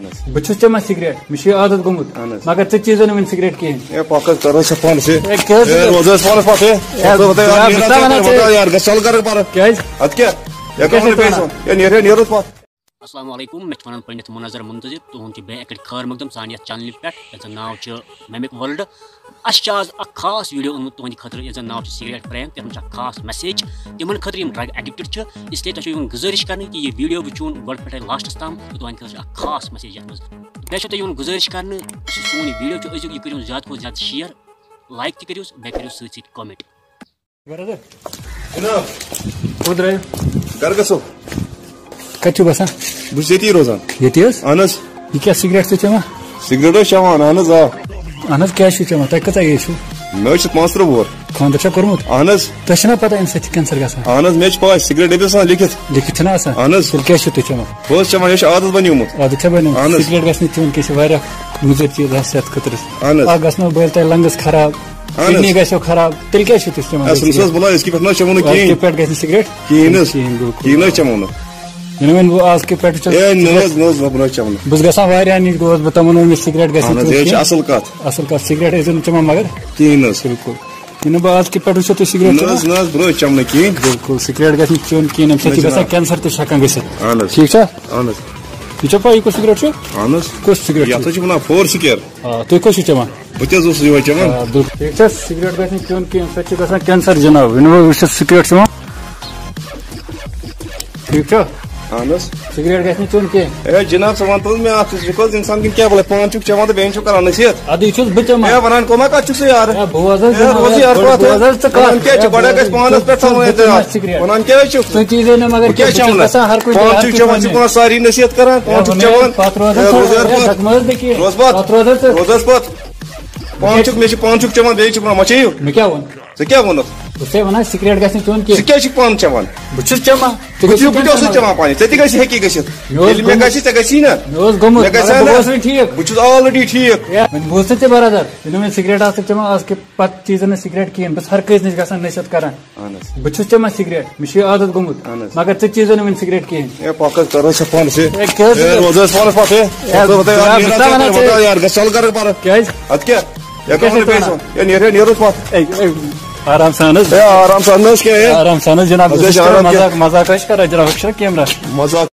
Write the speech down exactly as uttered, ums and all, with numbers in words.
بہٕ چھُس چٮ۪وان سگریٹ، مےٚ چھُ یہِ عادت گوٚمُت۔ اہن حظ۔ مگر ژٕ چیٖزو نہٕ وۄنۍ سگریٹ کِہیٖنۍ۔ اے، پکھ حظ، کر حظ ژٕ پانہٕ سۭتۍ۔ اے، کیٛاہ حظ؟ اے، روز حظ پانَس پَتھ، اے۔ اے، ژٕ وَتھ، اے، بہٕ ہا نیرٕ بہٕ ہا، ژٕ وَتھ، وَنان ژٕ۔ یار، گژھ ژَل گَرٕ پَرٕ۔ کیٛازِ؟ اَدٕ کیٛاہ؟ یہِ کیٛاہ کَرو نہٕ چھِ بیٚیہِ ژٕ سُہ؟ اے، نیرٕ ہے، نیرٕ حظ پَتھ۔ السلام علیکم، مےٚ چھِ وَنان پنڈت منظر منتظر، تُہُنٛد چھُ بیٚیہِ اَکہِ لَٹہِ خٲر مقدم سانہِ یَتھ چینلہِ پٮ۪ٹھ، یَتھ زَن ناو چھُ مِمِک ورلڈ۔ اَسہِ چھِ آز اَکھ خاص ویٖڈیو اوٚنمُت تُہٕنٛدِ خٲطرٕ، یَتھ زَن ناو چھُ سگریٹ پرینک، یَتھ منٛز چھِ اَکھ خاص میسیج تِمَن خٲطرٕ یِم ڈرگ ایڈکٹڈ چھِ۔ اس لیے تۄہہِ چھُ یِوان گُزٲرِش کرنہٕ کہِ یہِ ویٖڈیو وٕچھُن گۄڈٕ پٮ۪ٹھَے لاسٹَس تام تہٕ تُہٕنٛدِ خٲطرٕ چھِ اَکھ خاص میسیج یَتھ منٛز۔ بیٚیہِ چھُ تۄہہِ یِوان گُزٲرِش کرنہٕ، یُس یہِ سون یہِ ویٖڈیو چھُ، أزیُک یہِ کٔرِو زیادٕ کھۄتہٕ زیادٕ شِیَر، لایِک تہِ کٔرِو، بیٚیہِ کٔرِو سۭتۍ سۭتۍ کمنٹ۔ برادر۔ جناب۔ کوٚت درٛایِو؟ گرٕ گژھو۔ کَتہِ چھِو بسان؟ بہٕ چھُس ییٚتی روزان۔ ییٚتی حظ؟ اہن حظ۔ یہِ کیٛاہ سگریٹ چھِ چٮ۪وان؟ سگریٹ حظ چٮ۪وان، اہن حظ، آ۔ اہن حظ، کیٛازِ چھِو چٮ۪وان؟ تۄہہِ کۭژاہ ایج چھِو؟ مےٚ حظ چھِ پانٛژترٕٛہ وُہُر۔ خانٛدر چھا کوٚرمُت؟ اہن حظ۔ تۄہہِ چھُنہ پتہ اَمہِ سۭتۍ چھِ کینسر گژھان؟ اہن حظ، مےٚ چھِ پَے، سگریٹ ڈٔبِس آسان لیکھِتھ۔ لیکھِتھ چھُنہ آسان؟ اہن حظ۔ تیٚلہِ کیٛازِ چھِو تُہۍ چٮ۪وان؟ بہٕ حظ چٮ۪وان، یہِ چھِ عادت بنیومُت۔ عادت چھا بنیومُت؟ اہن حظ۔ تیٚلہِ کیٛازِ گژھِ نہٕ چیوٚن کینٛہہ، یہِ چھِ واریاہ مُضر چیٖز آسان صحتہٕ خٲطرٕ۔ اہن حظ۔ اَکھ گژھنو بٔلۍ تۄہہِ لنگس خراب، اہن حظ۔ کِڈنی گژھیو خراب، تیٚلہِ کیٛازِ چھِو تُہۍ چٮ۪وان اَصٕل سگریٹ؟ چھُس بلاے، أزکہِ پٮ۪ٹھ نہ چٮ۪مو نہٕ کِہیٖنۍ۔ أزکہِ پٮ۪ٹھ گژھِ نہٕ سگریٹ کِہیٖنۍ حظ۔ کِہیٖنۍ، بِلکُل۔ کِہیٖنۍ حظ چٮ۪مو نہٕ۔ یعنی وۄنۍ بہٕ آز کہِ پٮ۪ٹھ چھُس اے، نہ حظ، نہ حظ، نہ، بہٕ نہ حظ چٮ۪مو نہٕ۔ بہٕ چھُس گژھان واریاہَن نِش، گوس بہٕ تِمَن ووٚن مےٚ سگریٹ گژھِ اہن نہٕ حظ، چیوٚن یہِ چھِ کِہیٖنۍ۔ اَصٕل کَتھ۔ اَصٕل کَتھ، سگریٹ ٲسۍ زیو نہٕ چٮ۪وان مگر۔ کِہیٖنۍ حظ۔ بِلکُل۔ یہِ نہٕ بہٕ آز کہِ پٮ۪ٹھ وٕچھو تُہۍ سگریٹ نہ چٮ۪وان۔ حظ، نہ حظ، بہٕ نہ حظ چٮ۪مہٕ نہٕ کِہیٖنۍ۔ بِلکُل، سگریٹ گژھِ نہٕ چیوٚن کِہیٖنۍ، اَمہِ سۭتۍ نہ چھِ گژھان جناب۔ کینسر تہِ چھِ ہٮ۪کان گٔژھِتھ۔ اہن حظ۔ ٹھیٖک چھا؟ اہن حظ۔ یہِ چھا پَے یہِ کُس سگریٹ چھُ؟ اہن حظ۔ کُس سگریٹ یَتھ چھُ؟ حظ چھِ وَنان فور سکیر۔ آ، تُہۍ کُس چھِو چٮ۪وان؟ بہٕ تہِ حظ اوسُس یِہوٚے چٮ۪وان۔ آ، بِلکُل۔ ٹھیٖک چھا؟ سگریٹ گژھِ نہٕ چیوٚن کینٛہہ، اَمہِ سۭتۍ چھِ گژھان کینسر جناب۔ یہِ نہٕ وۄنۍ وٕچھِتھ سگریٹ چٮ۪وان۔ ٹھیٖک چھا؟ اہن حظ۔ سگریٹ گژھِ نہٕ چیوٚن کینٛہہ۔ اے جناب، ژٕ وَن تہٕ حظ مےٚ اَکھ چیٖز، یہِ چھُکھ حظ اِنسان کِنہٕ کیٛاہ بَلاے؟ پانہٕ چھُکھ چٮ۪وان تہٕ بیٚیہِ چھُکھ کران نصیحت۔ اَدٕ یہِ چھُس بہٕ چٮ۪وان۔ اے وَنان کَمہ کَتھ چھُکھ ژٕ یارٕ؟ اے بوز حظ اے جناب، روز یارٕ گۄڈٕ کَتھ۔ بوز حظ ژٕ اے کَتھ۔ وَنان کیٛاہ چھُکھ؟ اے گۄڈٕ بوز گژھِ حظ، پانَس پٮ۪ٹھ تھاوُن اعتماد۔ سگریٹ۔ وَنان کیٛاہ حظ چھُکھ؟ ژٕ چیٖزے نہٕ مگر بہٕ کیٛاہ کینٛہہ، بہٕ چھُس چٮ۪مہٕ نہٕ؟ گژھان ہر کُنہِ جایہِ، پانہٕ ہر چھُکھ کُنہِ چٮ۪وان، ژٕ فنٛڈ چھُکھ منٛز۔ وَنان ساری نصیحت کران، پانہٕ اے چھُکھ وَنان چٮ۪وان۔ پَتہٕ روز حظ اے ژٕ، روز یارٕ اے پَتہٕ۔ دَکہٕ مہٕ حظ دِ کینٛہہ۔ روز پَتہٕ۔ پَتہٕ روز حظ ژٕ۔ روز پَتہٕ۔ پانہٕ چھُکھ، مےٚ چھِ پانہٕ چھُکھ چٮ۪وان، بیٚیہِ چھُکھ وَنان مَچھے یُتھ۔ مےٚ کیٛاہ ووٚن؟ ژےٚ کیٛاہ ووٚنُتھ؟ بہٕ چھُسے وَنان سگریٹ گژھِ نہٕ چیوٚن کینٛہہ۔ ژٕ کیٛازِ چھُکھ پانہٕ چٮ۪وان؟ بہٕ چھُس چٮ۪وان۔ ژٕ بہٕ تہِ، گژھِ بہٕ تہِ اوسُس چٮ۪وان پانہٕ۔ ژےٚ تہِ گژھِ، ہیٚکی گٔژھِتھ۔ مےٚ اوس ییٚلہِ مےٚ گوٚمُت۔ گژھِ، ژےٚ گژھی نہ۔ مےٚ اوس گوٚمُت، مےٚ گژھِ مگر ہا بہٕ نہ۔ گوس وۄنۍ ٹھیٖک۔ بہٕ چھُس already ٹھیٖک۔ ہے، وۄنۍ بوز ژٕ تہِ برادر۔ ییٚلہِ وۄنۍ سگریٹ آسکھ چٮ۪وان، آز کہِ پتہٕ چیٖزن نہٕ سگریٹ کِہیٖنۍ۔ بہٕ چھُس ہر کٲنٛسہِ نِش گژھان نصیحت کران۔ اہن حظ۔ بہٕ چھُس چٮ۪وان سگریٹ، مےٚ چھُ یہِ عادت گوٚمُت۔ اہن حظ۔ مگر ژٕ چیٖزو نہٕ وۄنۍ سگریٹ کِہیٖنۍ۔ ہے، پکھ حظ، کر حظ ژٕ پانہٕ سۭتۍ۔ ہے، کیٛاہ حظ ہے، ژٕ؟ روز حظ پانَس پَتھ، ہے۔ ہے، ژٕ وَتھ، ہے، جناب، یار، بہٕ چھُس وَنان ژٕ ژےٚ۔ یار، گژھ ژَل گَرٕ پَرٕ۔ کیٛازِ؟ اَدٕ کیٛاہ؟ یہِ کیٛاہ کَرو چھِ نہٕ بیٚیہِ ژٕ وَنان؟ سُہ؟ ہے، نیرٕ، ہے، نیرٕ حظ پَتھ۔ ہے، ہے، آرام سان حظ۔ ہے، آرام سان نہ حظ کیٛاہ، ہے۔ آرام سان حظ، جناب، أسۍ حظ چھِ آرام مزاق، کیٛاہ؟ مزاق حظ چھِ کران، جناب، ہُہ چھُنہ کیمرہ۔ مزاق۔